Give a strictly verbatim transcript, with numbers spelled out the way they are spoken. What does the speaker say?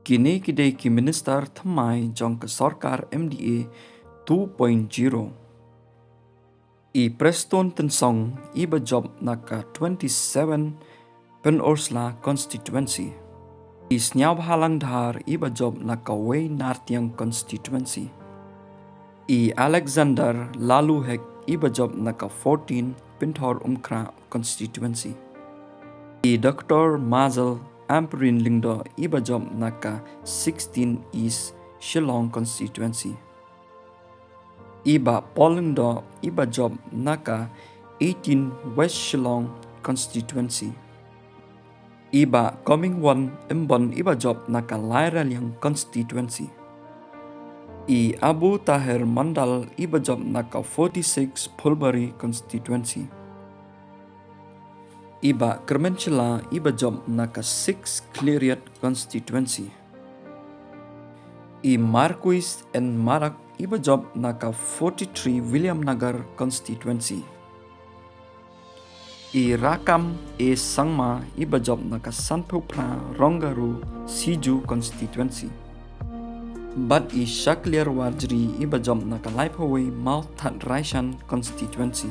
Kine ki dei ki minister thymmai jong ka sorkar M D A two point zero. I Prestone Tynsong i ba jop na ka twenty-seven Pynursla constituency. I Sniawbhalang Dhar i ba jop na ka Wei Nartiang constituency. I Alexander Laluhek i ba jop na ka fourteen Pynthorumkhrah constituency. I Doctor Mazel Ampareen Lyngdoh i ba jop na ka sixteen East Shillong constituency. I Bah Paul Lyngdoh i ba jop na ka eighteen West Shillong constituency. I Bah Comingone Ymbon i ba jop na ka Lairaliang constituency. I Abu Taher Mondal i ba jop na ka forty-six Phulbari constituency. I Bah Kyrmen Shylla i ba jop na ka six Khliehriat constituency. I Marcuise N Marak i ba jop na ka forty-three Williamnagar constituency. I Rakkam A Sangma i ba jop na ka sanphewphra Rongaru Siejung constituency. Bad i Shakliar Warjri i ba jop na ka laiphew Mawthadraishan constituency.